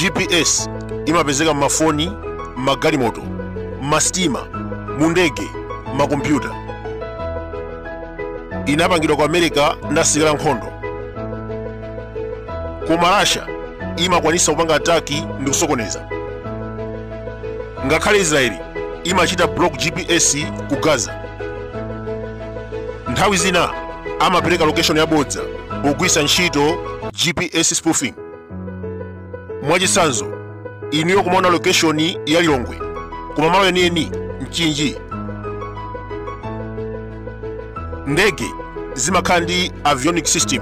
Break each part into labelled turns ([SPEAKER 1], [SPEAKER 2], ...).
[SPEAKER 1] GPS imapezeka m'mafoni, m'magalimoto, m'masitima, mu ndege, m'makompyuta. Inapangidwa ku America ndi asilikali ankhondo. Koma Russia imakwanisa kupanga attack ndi kusokoneza. Ngakhale Israeli imachita block GPS ku Gaza. Nthawi zina amapereka location yabodza pogwiritsa ntchito GPS spoofing. Mwachitsanzo, inuyo kumaona location ya Lilongwe koma malo enieni Mchinji. Ndege zimakhala ndi avionic system.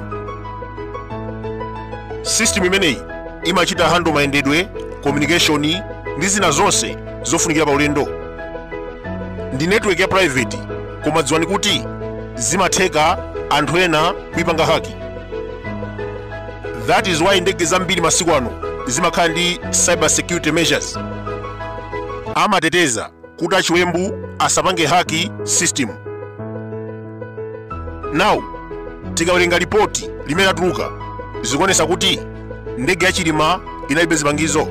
[SPEAKER 1] System imeneyi imachita handle mayendedwe, communication ndi zina zonse zofunikira pa ulendo. Ndi network ya private, koma dziwani kuti zimatheka anthu ena kuipanga hack. That is why ndege zambiri masiku ano zimakhala ndi cyber security measures. Amateteza kuti achiwembu asapange hack system. Now tikawerenga ripoti limene latuluka, zikuonesa kuti ndege ya Chilima inalibe zipangizo.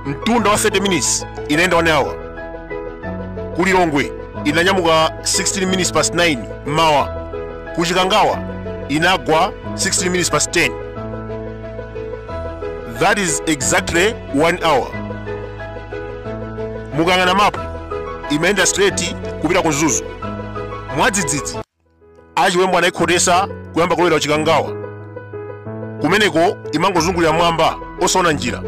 [SPEAKER 1] Mtunda wa 30 minutes inayenda 1 hour. Ku Lilongwe inanyamuka 16 minutes past 9 mmawa. Ku Chikangawa inagwa 16 minutes past 10. That is exactly 1 hour. Mukayang'ana mapu imayenda straight kupita ku Mzuzu. Mwadzidzidzi achiwembu anayikhotesa kuyamba kulowera ku Chikangawa. Kumeneko imangozungulira mwamba osaona njira.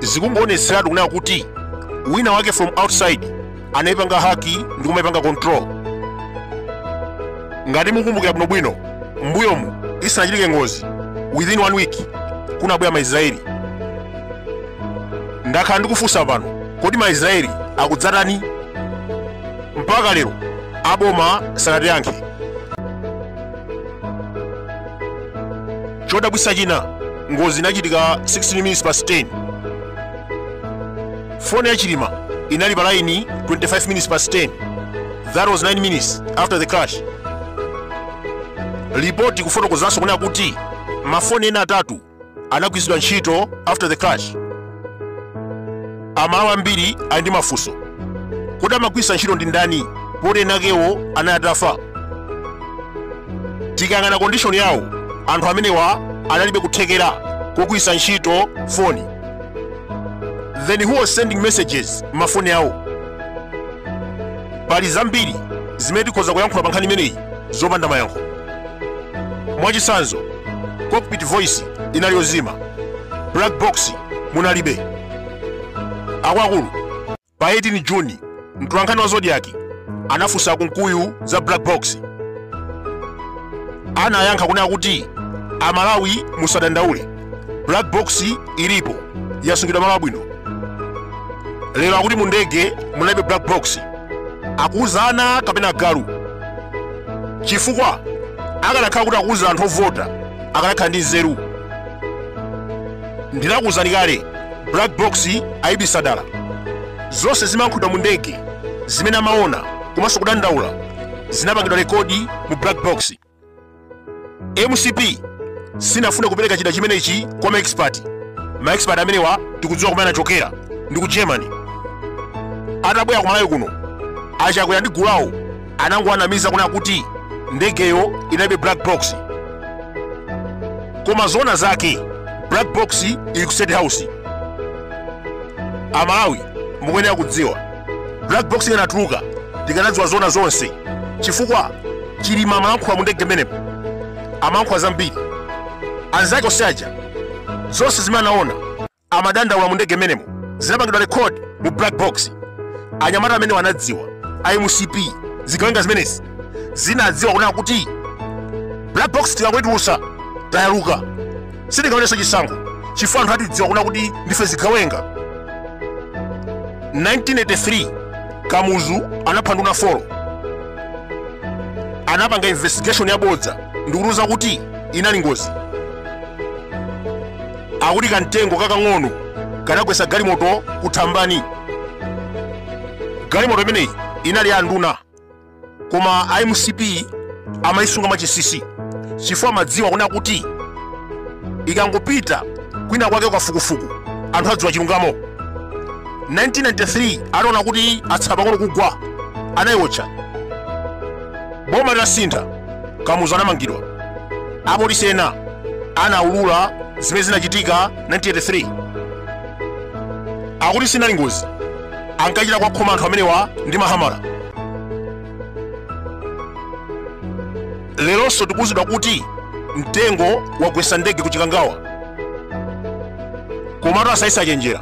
[SPEAKER 1] Zikungoonetseratu kunena kuti wina wake from outside anayipanga hack ndi kumayipanga control. Ngati mukumbukira bwinobwino, mbuyomu isanachitike ngozi, within 1 week kunabwera Maisraeli. Ndakhala ndikufunsa pano, kodi Maisraeli akudzatani? Mpaka lero aboma sanatiyankhe. Chodabwitsa china, ngozi inachitika 16 minutes past 10. Foni ya Chilima inali pa line 25 minutes past 10. That was 9 minutes after the crash. Ripoti kufotokozanso kunena kuti mafoni ena atatu anagwiritsidwa ntchito after the crash. Amalawi ambiri ali ndi mafunso, kodi amagwiritsa ntchito ndi ndani poti enakewo anali atafa? Tikayang'ana condition yawo, anthu amenewa analibe kuthekera kogwiritsa ntchito foni. Then who was sending messages mafoni awo? Pali zambiri zimene tikhoza kuyankhula pa nkhani imeneyi zopanda mayankho. Mwachitsanzo, cockpit voice inali yozima, black box munalibe. Akuluakulu, pa 18 June mtolankhani wa Zodiak anafunsa Kunkuyu za black box. Anayankha kunena kuti Amalawi musadandaule, black box ilipo, yasungidwa malo abwino. Lero akuti mu ndege munalibe black box. Akuuzana kapena agalu? Chifukwa akanakhala kuti akuuza anthu ovota akanakhala ndi nzeru. Ndinakuuzani kale, black box ayibisa dala. Zonse zimayankhulidwa mu ndege, zimene amaona komanso kudandaula zinapangidwa record mu black box. MCP sinafune kupereka chida chimenechi kwa maexpert. Maexpert amenewa tikudziwa kumene anachokera, ndi ku Germany. Atabwera ku Malawi kuno, aChakwera ndi gulu lawo anangowanamiza kunena kuti ndegeyo inalibe black box. Koma zoona zake black box ili ku State House. Amalawi mukuyenera kudziwa, black box ikanatuluka tikanadziwa zoona zonse, chifukwa Chilima amalankhula mu ndege mmenepo, amalankhula zambiri. Anzake onse aja zonse zimene anaona amadandaula mu ndege mmenemo zinapangidwa record mu black box. Anyamata amene anadziwa a MCP zigawenga zimenezi zinadziwa kunena kuti black box tikangoitulutsa tayaluka, sitingaonenso chisankho chifukwa anthu atidziwa kunena kuti ndife zigawenga. 1983 Kamuzu anapha nduna 4, anapanga investigation yabodza ndikutiuza kuti inali ngozi. Akuti kamtengo kakang'ono kanagwetsa galimoto ku Thambani. Galimoto imeneyi inali ya nduna, koma a MCP amayisunga mwachinsinsi chifukwa amadziwa kunena kuti Ikangopita kwina kwake kafukufuku, anthu adziwa chilungamo. 1993 ataona kuti atsala pang'ono kugwa, anayiwotcha. Boma litasintha, Kamuzu anamangidwa. Apolisi ena anaulula zimene zinachitika 1983. Akuti sinali ngozi, ankachita kuwakhoma anthu amenewa ndi mahamala. Leronso tikuwuzidwa kuti mtengo wagwetsa ndege ku Chikangawa. Komatu a Saisi achenjera,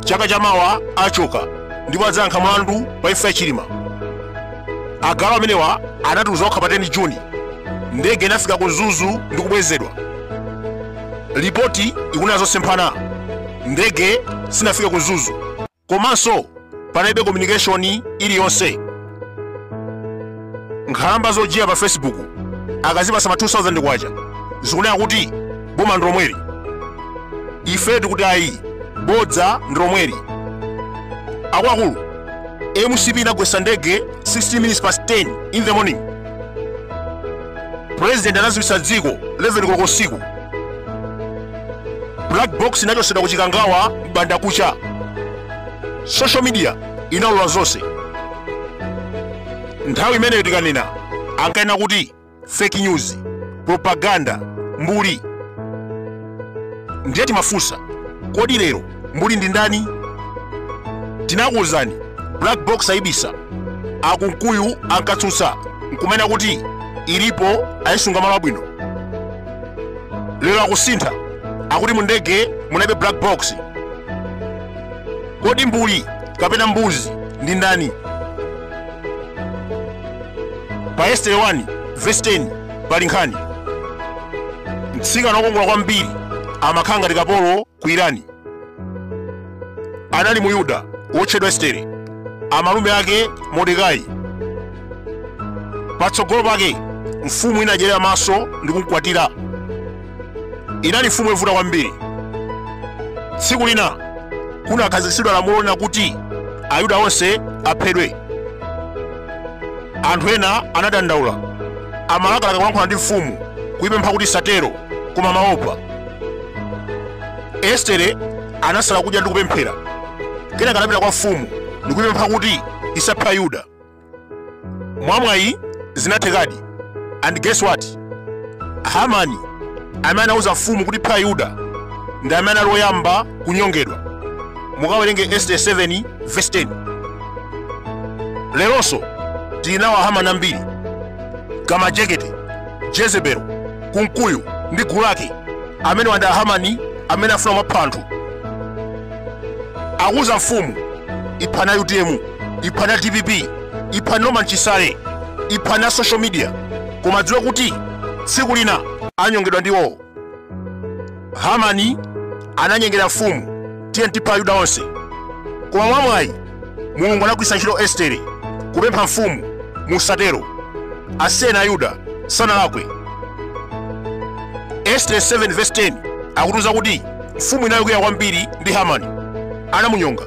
[SPEAKER 1] chaka chamawa achoka ndipo adzayankha mlandu pa imfa ya Chilima. Agalu amenewa anatiuza okha pa 10 Juni ndege inafika ku Mzuzu ndi kubwezedwa. Lipoti ikunena zosemphana, ndege sinafike ku Mzuzu, komanso panalibe communication iliyonse. Nkhalamba zojiya pa Facebook akazipasa ma 2000 kwacha zikunena kuti boma ndi lomweli. Ife tikuti ayi, bodza ndi lomweli. Akuluakulu, MCP inagwetsa ndege 16 minutes past 10 in the morning. President anadziwitsa dziko 11 koloko usiku. Black box inachotsedwa ku Chikangawa m'banda kucha. Social media inaulula zonse. Nthawi imeneyo tikanena ankanena kuti fake news, propaganda, mbuli. Ndiye timafunsa, kodi lero mbuli ndi ndani? Tinakuwuzani black box ayibisa. A Kunkuyu ankatsutsa nkumanena kuti ilipo, ayisunga malo abwino. Lero akusintha, akuti mu ndege munalibe black box. Kodi mbuli kapena mbuzi ndi ndani? Pa Estere 1 verse 10 pali nkhani. Mtsikana wokongola kwambiri amakhala ngati kapolo ku Irani. Anali Muyuda wotchedwa Estere, amalume ake Mordekai. Patsogolo pake mfumu inadyerera maso ndi kumkwatira. Inali mfumu yovuta kwambiri. Tsiku lina kunakhazikitsidwa lamulo lonena kuti Ayuda onse aphedwe. Anthu ena anadandaula, amalakalaka kulankhula ndi mfumu kuipempha kuti isatero, koma amaopa. Estere anasala kudya ndi kupemphera. Kenaka anapita kwa mfumu ndi kuipempha kuti isaphe Ayuda. Mwamwayi zinathekadi. And guess what? Hamani amene anauza mfumu kuti iphe Ayuda ndi amene anali woyamba kunyongedwa. Mukawerenge Esther 7 verse 10. Leronso tili nawo Ahamani ambiri. Kamajekete, Jezebelo, Kunkuyu ndi gulu lake amenewa ndi Ahamani amene afuna kumapha anthu. Akuuza mfumu iphani a UTM, iphani a DPP, iphani Norman Chisale, iphani a social media, koma adziwe kuti tsiku lina anyongedwa ndiwowo. Hamani ananyengera mfumu, tiye tiphe Ayuda onse. Koma mwamwayi Mulungu anagwiritsa ntchito Estere kupempha mfumu, musatero, asiyeni Ayuda, sanalakwe. Estere 7 verse 10 akutiuza kuti mfumu inakwiya kwambiri ndi Hamani, anamunyonga.